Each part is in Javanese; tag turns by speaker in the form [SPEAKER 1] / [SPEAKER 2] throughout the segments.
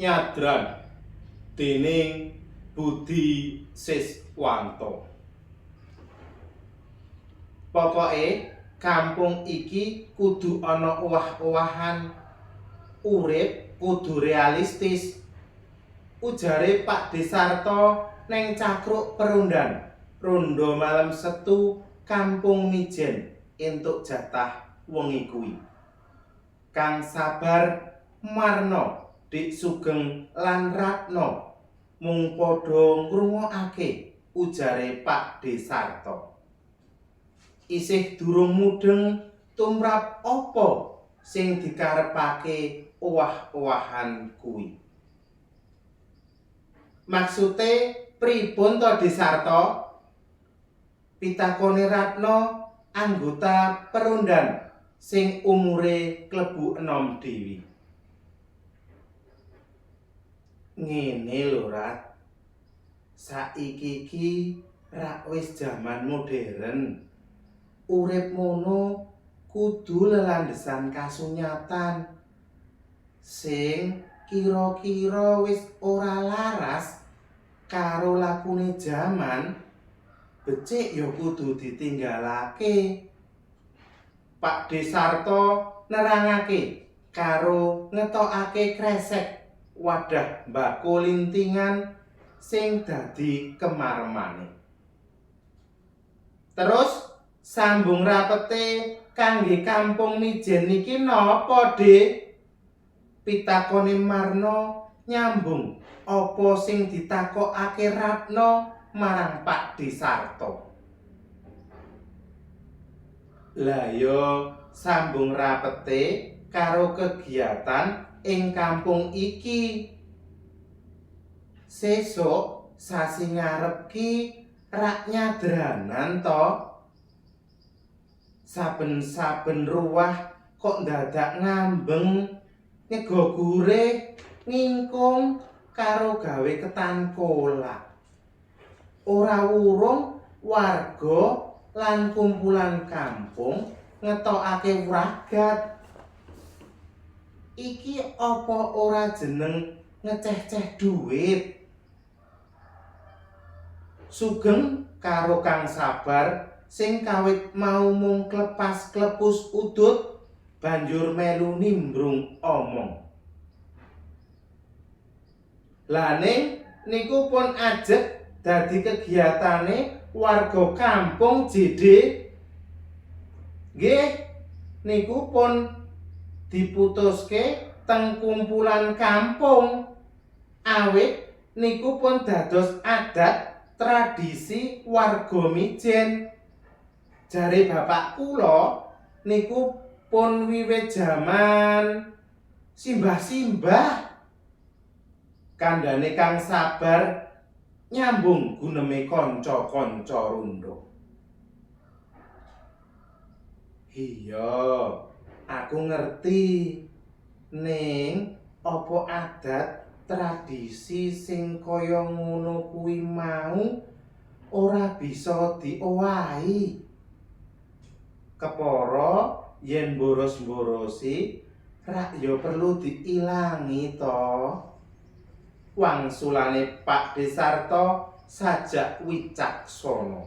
[SPEAKER 1] Nyadran dening Budi Siswanto. Pokoke kampung iki kudu ana owah-owahan. Urip kudu realistis. Ujare Pakde Sarto neng cakruk perundan rondo malem Setu kampung Mijen entuk jatah wengi kuwi. Kang Sabar, Marno, Dik Sugeng lan Ratno mung padha ngrungokake ujare Pakde Sarto. Isih durung mudheng tumrap apa sing dikarepake owah-owahan kuwi. Maksude pripun to Dik Sarto? Pitakone Ratno anggota perundan sing umure klebu enom dewi. Ngene lho Rat. Saiki iki rak wis jaman modern. Urip mono kudu lelandhesan kasunyatan sing kira-kira wis ora laras karo lakune jaman, becik ya kudu ditinggalake. Pakde Sarto nerangake karo ngetokake kresek wadah mbako lintingan sing dadi kemaremane. Terus sambung rapete kangge kampung Mijen niki napa, Dik? Pitakone Marno nyambung apa sing ditakokake Ratno marang Pakde Sarto. Lah ya sambung rapete karo kegiatan ing kampung iki. Sesuk sasi ngarep ki rak nyadranan to? Saben-saben ruwah kok ndadak ngambeng, nyego gurih, ngingkung karo gawe ketan kolak. Ora wurung warga lan kumpulan kampung ngetokake wragat. Iki apa ora jeneng ngeceh-ceh dhuwit? Sugeng karo Kang Sabar sing kawit mau mung klepas-klepus udut banjur melu nimbrung omong. Lah ning niku pun ajeg dadi kegiatane warga kampung JD. Nggih, niku pun diputuske teng kumpulan kampung. Awit niku pun dados adat tradisi warga Mijen. Jare bapak kula niku pun wiwit jaman simbah-simbah. Kandhane Kang Sabar nyambung guneme kanca-kanca rundha. Iya, aku ngerti. Ning apa adat tradisi sing kaya ngono kuwi mau ora bisa diowahi? Kepara yen boros-borosi rak ya perlu diilangi to. Wangsulane Pakde Sarto sajak wicaksana.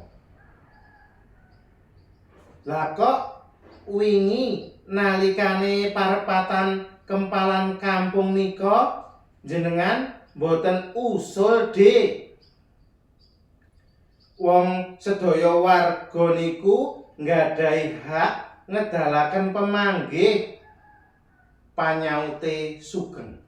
[SPEAKER 1] Lah kok wingi nalikane parepatan kempalan kampung nika jenengan mboten usul, Dik? Wong sedaya warga niku nggadahi hak ngedalaken pemanggih, panyaute Sugeng.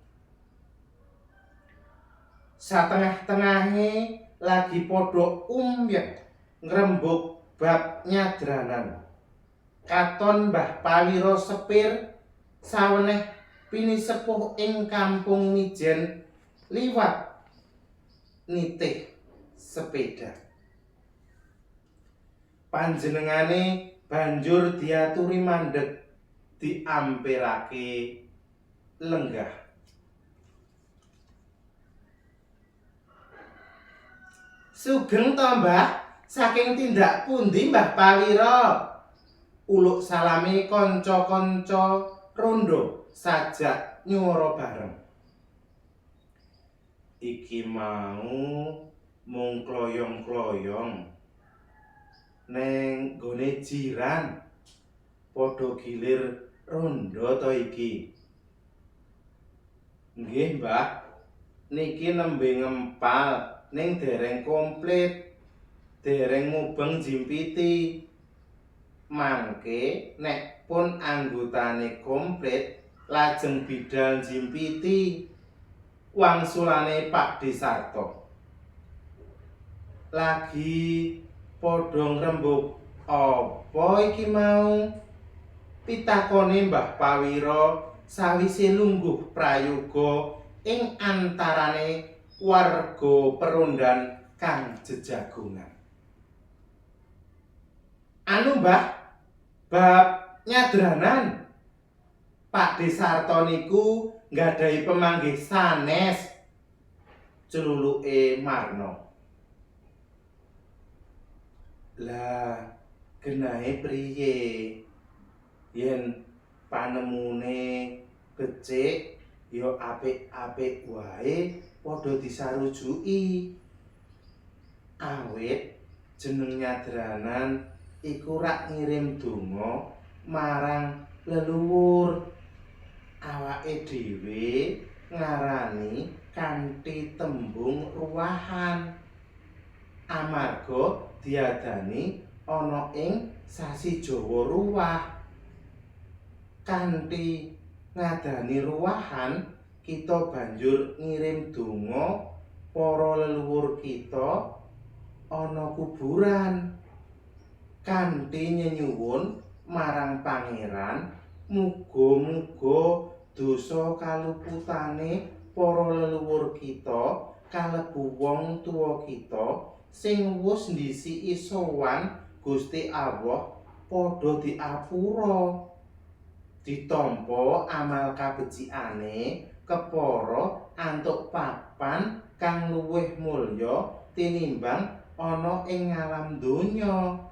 [SPEAKER 1] Satengah-tengahe lagi padha umyek ngrembug bab nyadranan. Katon Mbah Pawiro sepir saweneh pinisepuh ing kampung Mijen liwat nitih sepeda. Panjenengane banjur diaturi mandheg diampirake lenggah. Sugeng to, Mbah? Saking tindak pundi Mbah Pawiro? Uluk salame kanca-kanca randha sajak nyuwara bareng. Iki mau mung kloyong-kloyong neng gone jiran padha gilir rondo to iki. Nggih, Mbah. Niki nembe ngempal ning dereng komplit. Dereng mubeng jimpiti. Mangke nek pun anggotane komplit lajeng bidal jimpiti. Wangsulane Pakde Sarto. Lagi padha ngrembug apa iki mau? Pitakone Mbah Pawiro sawise lungguh prayoga ing antarane warga perondan kang jejagongan. Anu Mbah, bab nyadranan. Pakde Sarto niku nggadahi pemanggih sanes, celuluke Marno. Lah, genahe priye? Yen panemune becik ya apik-apik wae padha disarujuki. Awit jeneng nyadranan iku rak ngirim donga marang leluhur. Awake dhewe ngarani kanthi tembung ruwahan. Amarga diadani ana ing sasi Jawa Ruwah. Kanthi ngadani ruwahan, kita banjur ngirim donga para leluhur kita ana kuburan. Kanthi nyenyuwun marang pangeran, muga-muga dosa kaluputane para leluhur kita kalebu wong tuwa kita sing wus ndhisiki sowan Gusti Allah padha diapura. Ditampa amal kabecikane kepara antuk papan kang luwih mulya tinimbang ana ing alam donya.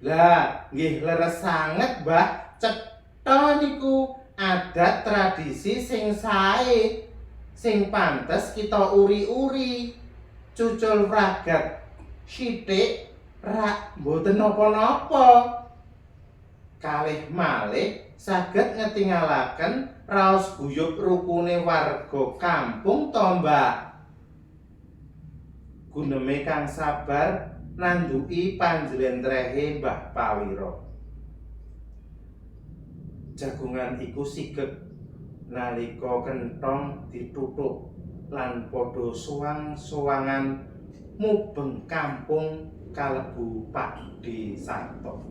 [SPEAKER 1] Lah, nggih leres sanget, Mbah. Cetha niku adat tradisi sing sae, sing pantes kita uri-uri. Cucul wragat sithik rak mboten napa-napa. Kalih malih saged ngetingalaken raos guyub rukune warga kampung to, Mbak. Guneme kang sabar nanduki panjlentrehe Mbah Pawiro. Jagongan iku sigeg nalika kenthong dituthuk lan padha suwang-suwangan mubeng kampung kalebu Pakde Sarto.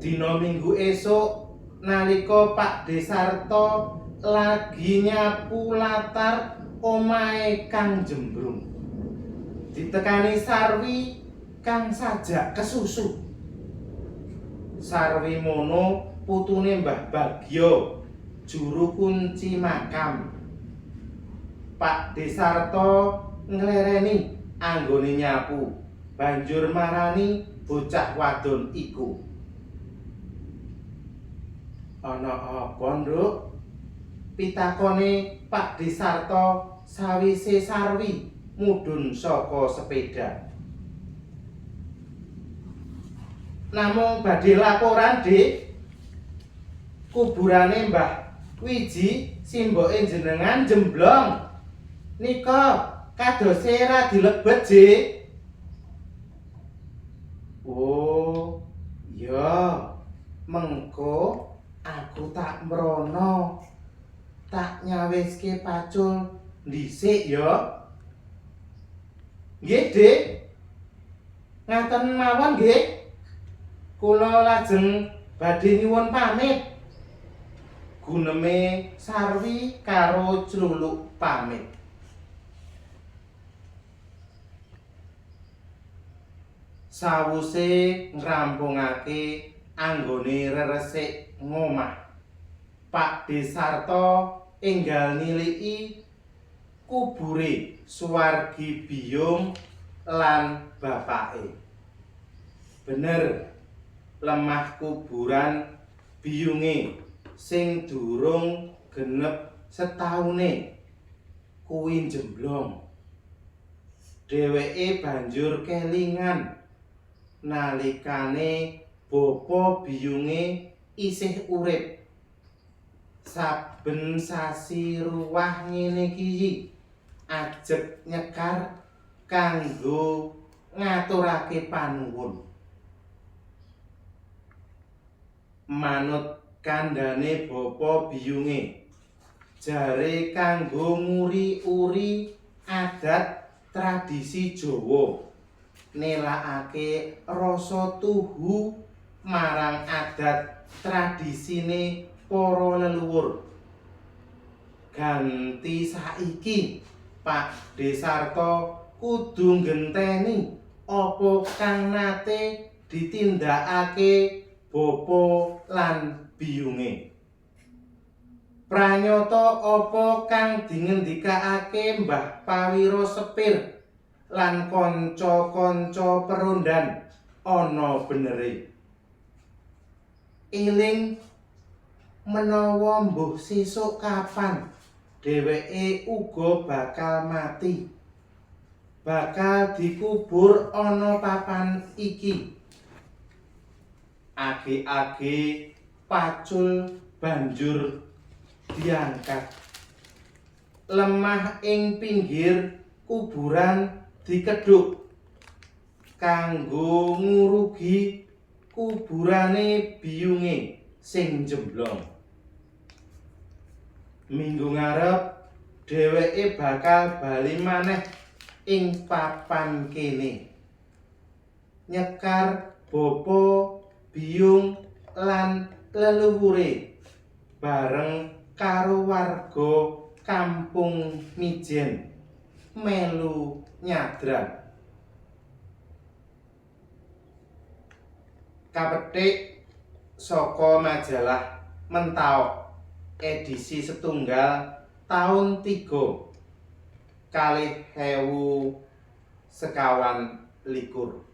[SPEAKER 1] Dina Minggu esuk nalika Pakde Sarto lagi nyapu latar omahe kang jembrung, ditekani Sarwi kang sajak kesusu. Sarwi mono putune Mbah Bagyo, juru kunci makam. Pakde Sarto nglereni anggone nyapu, banjur marani bocah wadon iku. Ana apa, Nduk? Pitakone Pakde Sarto sawise Sarwi mudhun saka sepeda. Namung badhe laporan, Dik. Kuburane Mbah Wiji simboke jenengan jemblong. Nika kadose ra dilebet, Dik. Oh, ya. Mengko aku tak mrono. Tak nyawiske pacul dhisik ya. Nggih, Dik. Ngaten mawon nggih. Kula lajeng badhe nyuwun pamit. Guneme Sarwi karo Cluluk pamit. Sawuse ngrampungake anggone reresik ngomah, Pakde Sarto enggal niliki kubure suwargi biyung lan bapake. Bener, lemah kuburan biyunge sing durung genep setaune kuwi njemblong. Dheweke banjur kelingan nalikane bapa biyunge isih urip. Saben sasi ruwah ngene iki ajeg nyekar kanggo ngaturake panuwun. Manut kandhane bapa biyunge, jare kanggo nguri-uri adat tradisi Jawa, nelakake rasa tuhu marang adat tradisine para leluwur. Ganti saiki, Pakde Sarto kudu nggenteni apa kang nate ditindakake bapa lan biyunge. Pranyata apa kang dingendikake Mbah Pawiro Sepir lan kanca-kanca perundhan ana benere. Eling menawa mbuh sesuk kapan dheweke uga bakal mati. Bakal dikubur ana papan iki. Age-age pacul banjur diangkat. Lemah ing pinggir kuburan dikedhuk kanggo ngurugi kuburane biyunge sing njemblong. Minggu ngarep dheweke bakal bali maneh ing papan kene. Nyekar bapa, biyung lan leluwure bareng karo warga kampung Mijen melu nyadran. Kapethik saka majalah Mentaok edisi setunggal taun 3 2024.